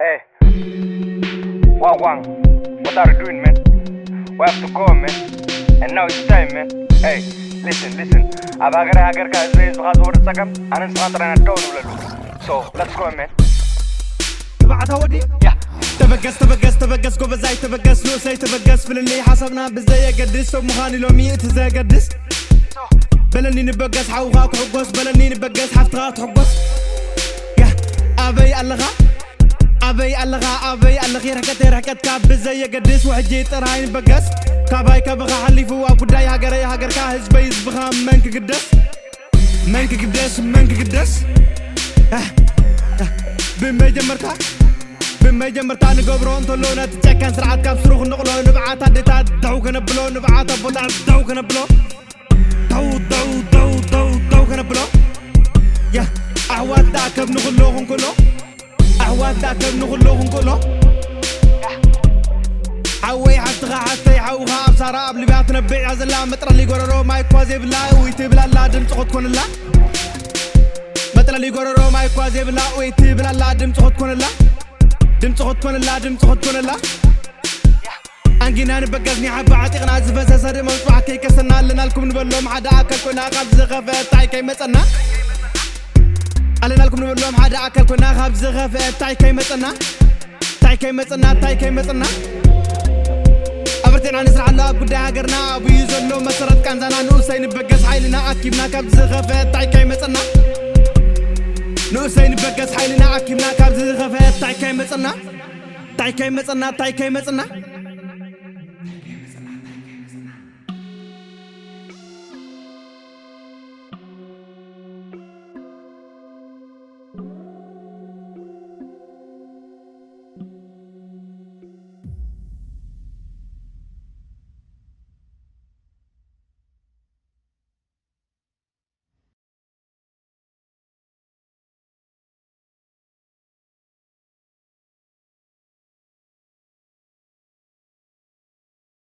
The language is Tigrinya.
Hey, Wang Wang, what are you doing, man? We have to go, man. And now it's time, man. Hey, listen, listen. ኣብ ሃገር ሃገርካ ህዝበይ ህዝብኻ ዝወርድ ጸገም ኣነ ንስኻ ጥራይ ኢና ደው ንብለሉ። So, let's go, man. ንባዕታ ወዲ። Yeah. ተበገስ ተበገስ ተበገስ ጎበዛይ ተበገስ ንኡሰይ ተበገስ ፍልልይ ሓሳብና ብዘየገድስ ሰብ ምዃን ኢሎሚ እቲ ዘገድስ በለኒ ንበገስ ሓውኻ ክሕጎስ በለኒ ንበገስ ሓፍትኻ ትሕጎስ። Yeah. ኣበይ ኣለኻ ኣበይ ኣለኻ ኣበይ ኣለኺ ርሕቀተይ ርሕቀትካ ብዘየገድስ ውሕጂ ጥራይ ንበገስ ካባይ ካብኻ ሓሊፉ ኣብ ጉዳይ ሃገረይ ሃገርካ ህዝበይ ህዝብኻ መን ክግደስ መን ክግደስ መን ክግደስ ብመጀመርታ ብመጀመርታ ንገብሮ እንተሎ ነቲ ጨካን ስርዓት ካብ ስሩ ክንቕሎ ንብዓት ኣዴታት ደው ከነብሎ ንብዓት ኣቦታት ደው ከነብሎ ደው ደው ደው ደው ደው ከነብሎ ያ ኣሕዋት ደኣ ከም ንኽሎ ክንክሎ ኣሕዋት ደኣ ከም ንኽሎ ክንክሎ ሓወይ ሓፍትኻ ሓፍተይ ሓውኻ ኣብ ሳራ ኣብ ሊብያ ትነብዕ እያ ዘላ መጥረሊ ጎረሮ ማይ እኳ ዘይብላ እውይ ትብል ኣላ ድምፂ ክትኮንላ መጥረሊ ጎረሮ ማይ እኳ ዘይብላ እውይ ትብል ኣላ ድምፂ ክትኮንላ ድምፂ ክትኮንላ ድምፂ ክትኮንላ ኣንጊና ንበገስ ኒሓባ ዓጢቕና ዝፈሰሰ ደም ኣውፅዋ ከይከሰና ኣለናልኩም ንበሎም ሓደ ኣካል ኮይና ካብ ዝኸፈ ታይ ከይመፀና ኣለናልኩም ንበሎም ሓደ ኣካል ኮይና ካብ ዝኸፈ ታይ ከይመፀና ታይ ከይመፀና ታይ ከይመፀና ኣበርቲዕና ንስራሕ ኣሎ ኣብ ጉዳይ ሃገርና ኣብዩ ዘሎ መሰረት ቃንዛና ንኡሰይ ንበገስ ሓይልና ኣኪብና ካብ ዝኸፈ ታይ ከይመፀና ንኡሰይ ንበገስ ሓይልና ኣኪብና ካብ ዝኸፈ ታይ ከይመፀና ታይ ከይመፀና ታይ ከይመፀና